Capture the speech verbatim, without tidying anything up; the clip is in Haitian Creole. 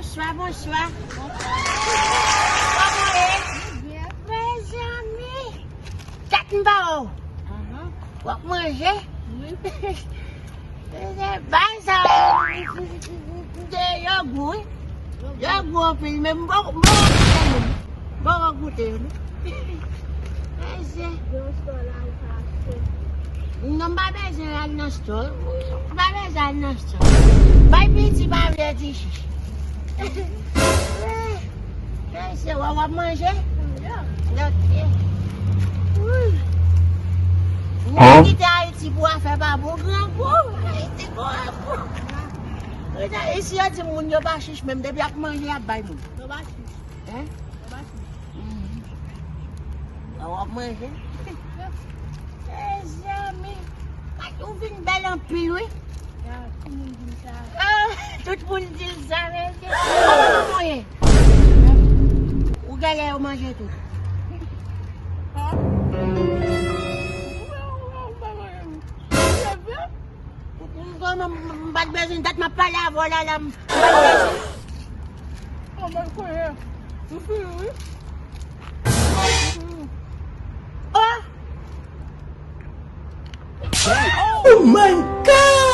Bonswa, bonswa. Kòman w ye? Mezanmi. Kat m pa wè w. W ap manje? Bay sa yo gou, wi. Yo gou anpil, men m poko goute yo non. M poko goute yo non. Mesye. Non, m pa bezwen al nan store. M pa bezwen al nan store. Bay piti pa vle di chich. Mesye, w ap manje? Ok. Wi. Moun kite Ayiti pou afè pa bon, grangou. Ayiti grangou. Isi yo di moun yo pa chich menm, depi ap manje, y ap bay moun. Yo pa chich. Hein? Yo pa chich. Mhm. Bon, w ap manje? Mezanmi. Ou vin bèl anpil, wi. Ya, tout moun di m sa. Ah, tout moun di l sa, mesye. Kòman nou ye? Ou genlè yo manje tou. Ha? Ou pa manje m. Ou vre? M, m, m, m pa t bezwen dat m ap pale avè w la, la, m, m pa t bezwen. Oh, mwen konnen. Ou fini, wi. Oh! Oh my God!